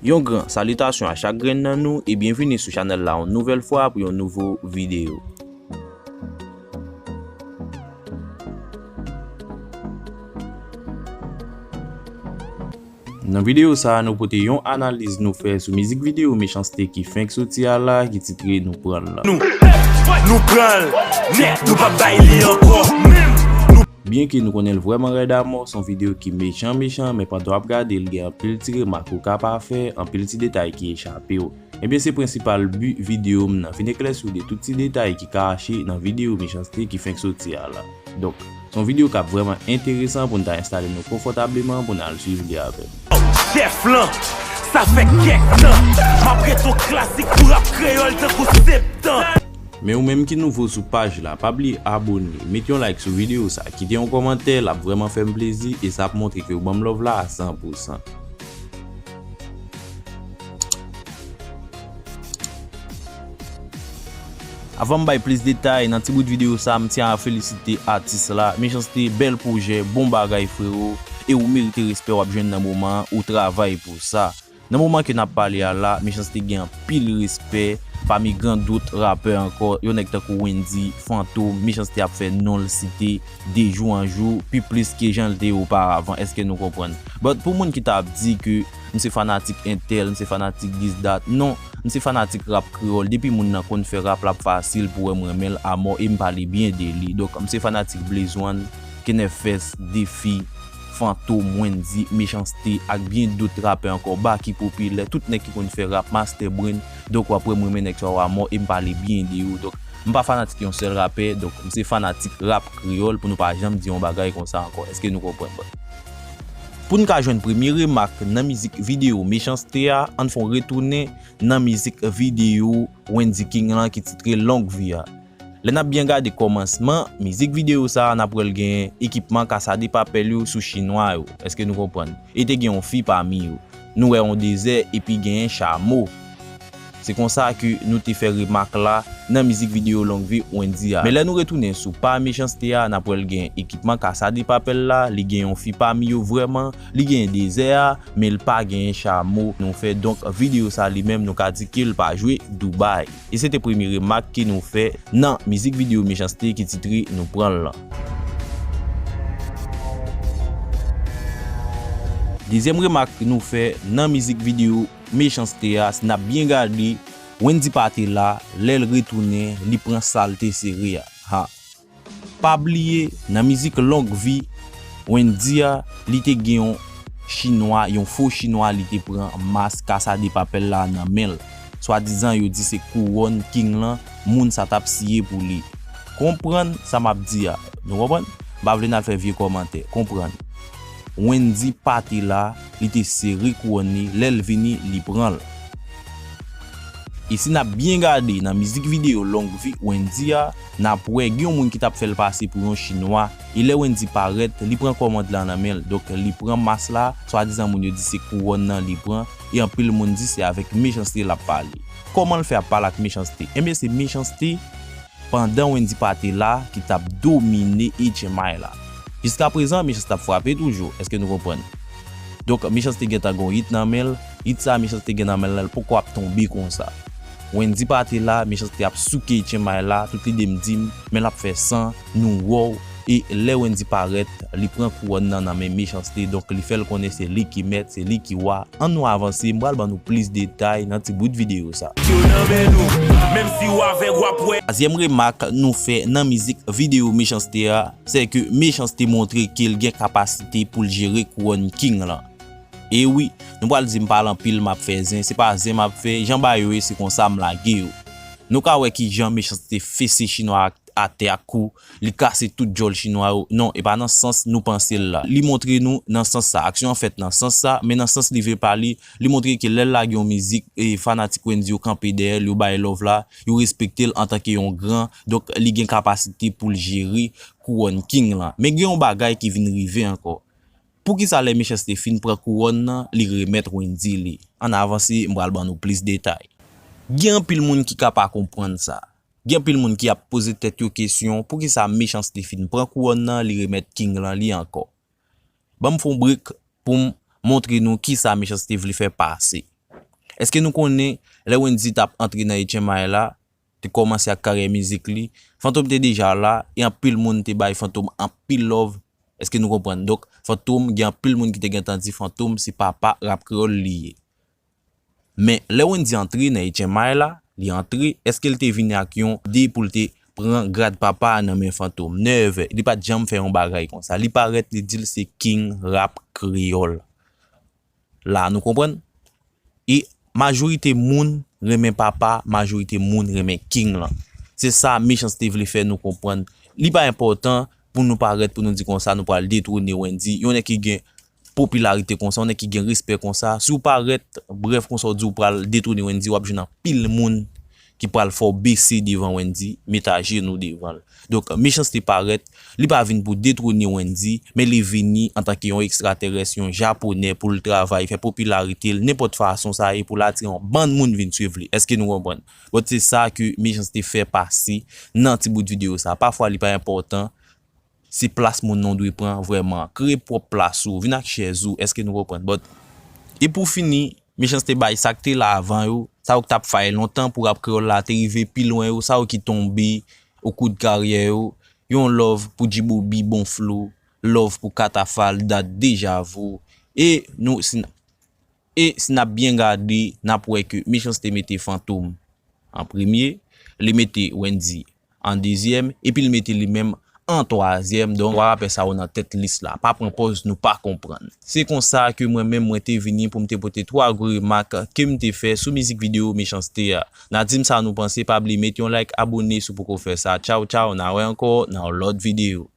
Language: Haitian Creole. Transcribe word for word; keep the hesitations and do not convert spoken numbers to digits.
Yon gran salitasyon a chak grenn nan nou e byenvini sou chanèl la yon nouvèl fwa pou yon nouvo videyo. Nan videyo sa a, nou pote yon analiz nou fè sou mizik videyo Mechanste ki fenk soti a la, ki titre Nou Pran L lan. Nou pran l nèt, nou p ap bay li ankò menm. Byenke nou konnen l vrèman rèd amò, se yon videyo ki mechan mechan, men pandan w ap gade l, gen anpil ti remak ou ka pa fè, anpil ti detay ki echape w. Ebyen, se prensipal bi videyo m nan, vin eklèsi w de tout ti detay ki kache nan videyo Mechanste ki fenk soti a la. Donk, se yon videyo k ap vrèman enteresan pou n ta enstale nou konfòtableman pou n al swiv li avè m. Chèf lan, sa fè kèk tan m ap ret yon klasik pou rap kreyòl tankou septan. Men ou menm ki nouvo sou paj la, pa bliye abòne, mete yon like sou videyo sa, kite yon kòmantè, l ap vrèman fè m plezi e sa ap montre ke w ban m love la a san pou san. Avan m bay plis detay nan ti bout videyo sa, m tyen a felisite atis la. Mechanste, bèl pwojè, bon bagay, frero. E ou merite respè w ap jwenn nan moman an, ou travay pou sa. Nan moman ke n ap pale a la, Mechanste gen anpil respè pami gran dòt rapè ankò, yon nèg tankou Wendy, Fantom, Mechanste ap fè non l site de jou an jou, pi plis ke jan l te ye oparavan, èske nou konprann? But pou moun ki ta ap di ke m se fanatik entèl, m se fanatik this that, non, m se fanatik rap kreyòl. Depi moun nan konn fè rap, l ap fasil pou wè m renmen l amò e m pale byen de li. Donk, m se fanatik Blaze One, Kenèf Fès, Defi, Fantom, Wendy, Mechanste, ak byen dòt rapè ankò, Baky Popilè, tout nèg ki konn fè rap, Master Brain. Donk, w ap wè m renmen nèg sa yo amò e m pale byen de yo. Donk, m pa fanatik yon sèl rapè, donk, m se fanatik rap kreyòl pou nou pa janm di yon bagay konsa ankò. Èske nou konprann mwen? Pou n ka jwenn premye remak nan mizik videyo Mechanste a, ann fè yon retounen nan mizik videyo Wendy King lan ki titre Long Vi a. Lè n ap byen gade kòmansman mizik videyo sa a, n ap wè l gen ekipman Casa de Papel yo sou chinwa yo. Èske nou konprann? E te gen yon fi pami yo. Nou wè yon dezè epi genyen chamo. Se konsa ke nou te fè remak la nan mizik videyo Long Vi Wendy a. Men lè nou retounen sou pa Mechanste a, n ap wè l gen ekipman Casa de Papel la, li gen yon fi pami yo vrèman, li gen dezè a, men l pa genyen chamo. Nou fè donk videyo sa li menm nou ka di ke l pa jwe Dubai. E se te premye remak ke nou fè nan mizik videyo Mechanste ki titre Nou Pran L lan. Dezyèm remak nou fè nan mizik videyo Mechanste a, si n ap byen gade, Wendy pa te la, lè l retounen, li pran sa l te sere a. Ha. Pa bliye, nan mizik Long Vi Wendy a, li te gen yon chinwa, yon fo chinwa, li te pran mas Casa de Papel la nan men l. Swadizan yo di se kouwòn King lan, moun sa t ap siye pou li. Konprann sa m ap di a. Nou konprann? M pa vle n al fè vye kòmantè. Konprann. Wendy pa te la, li te sere kouwòn li, lè l vini, li pran l. E si n ap byen gade nan mizik videyo Long Vi Wendy a, n ap wè gen yon moun ki t ap fè l pase pou yon chinwa, e lè Wendy parèt, li pran kòmand la nan men l. Donk, li pran mas la, swadizan moun yo di se kouwòn nan li pran, e anpil moun di se avèk Mechanste l ap pale. Kòman l fè ap pale ak Mechanste? Enben, se Mechanste pandan Wendy pa te la, ki t ap domine H M I la. Jiskaprezan, Mechanste ap frape toujou, èske nou konprann? Donk, Mechanste gentan gon hit nan men l, hit sa Mechanste gen nan men l la, l poko ap tonbe konsa. Wendy pa te la, Mechanste ap souke H M I la, tout lide m di m, men l ap fè san, nou wè w, e lè Wendy parèt, li pran kouwòn nan nan men Mechanste, donk li fè l konnen se li ki mèt, se li ki wa, Ann nou avanse, m pral ban nou plis detay nan ti bout videyo sa. Yo nan men nou, menm si w avèg w ap wè. Twazyèm remak nou fè nan mizik videyo Mechanste a, se ke Mechanste montre ke l gen kapasite pou l jere kouwòn King lan. E wi, nou pral di m pale anpil, m ap fè zen, se pa zen m ap fè, jan bagay yo ye, se konsa m lage yo. Nou ka wè kijan Mechanste fese chinwa a atè ak kou, li kase tout djòl chinwa yo. Non, e pa nan sans nou panse l la. Li montre nou nan sans sa. Aksyon an fèt nan sans sa, men nan sans li vle pale, li montre ke lè l lage yon mizik, e fanatik Wendy yo kanpe dèyè l, yo bay love la, yo respekte l antanke yon gran, donk li gen kapasite pou l jere kouwòn King lan. Men gen yon bagay ki vin rive ankò. Poukisa lè Mechanste fin pran kouwòn nan, li remèt Wendy li? Ann avanse, m pral ban nou plis detay. Gen anpil moun ki ka pa konprann sa. Gen anpil moun ki ap poze tèt yo kesyon, poukisa Mechanste fin pran kouwòn nan, li remèt King lan li ankò? Ban m fè yon break pou m montre nou kisa Mechanste vle fè pase. Èske nou konnen lè Wendy t ap antre nan H M I la, te kòmanse ak karyè mizik li, Fantom te deja la, e anpil moun te bay Fantom anpil love. Èske nou konprann? Donk, Fantom, gen anpil moun ki te gentan di Fantom se papa rap kreyòl li ye. Men, lè Wendy antre nan H M I la, li antre, èske l te vini ak yon ide pou l te pran grad papa a nan men Fantom? Never. Li pa t janm fè yon bagay konsa. Li parèt, li di l se king rap kreyòl. La, nou konprann? E majorite moun renmen papa, majorite moun renmen king lan. Se sa Mechanste vle fè nou konprann. Li pa enpòtan pou nou parèt, pou nou di konsa nou pral detwone Wendy. Yon nèg ki gen popilarite konsa, yon nèg ki gen respè konsa. Si w parèt, brèf, konsa w di w pral detwone Wendy, w ap jwenn anpil moun ki pral fè w bese devan Wendy, met ajenou devan l. Donk, Mechanste parèt, li pa vin pou detwone Wendy, men li vini antanke yon ekstraterès, yon japonè pou l travay, fè popilarite l, nenpòt fason sa ye pou l atire yon bann moun vin swiv li. Èske nou konprann? Bon, se sa ke Mechanste fè pase nan ti bout videyo sa. Pafwa, li pa enpòtan, se plas moun nan w dwe pran vrèman. Kreye pwòp plas ou, vin ak chèz ou, èske nou konprann? But, e pou fini, Mechanste bay sa k te la avan yo, sa yo k t ap fay lontan pou rap kreyòl la te rive pi lwen yo, sa yo ki tonbe o kou de karyè yo, yon love pou Djibobi, bon flow, love pou Katafal, dat deja vu. E nou, si n, e si n ap byen gade, n ap wè ke Mechanste mete Fantom an premye, li mete Wendy an dezyèm, epi l mete li menm an twazyèm. Donk, twa rapè sa yo nan tèt lis la. Pa pran pòz nou pa konprann. Se konsa ke mwen menm mwen te vini pou m te pote twa gwo remak ke m te fè sou mizik videyo Mechanste a. N a di m sa nou panse, pa bliye mete yon like, abone si w poko fè sa. Tchaw, tchaw, n a wè ankò nan yon lòt videyo.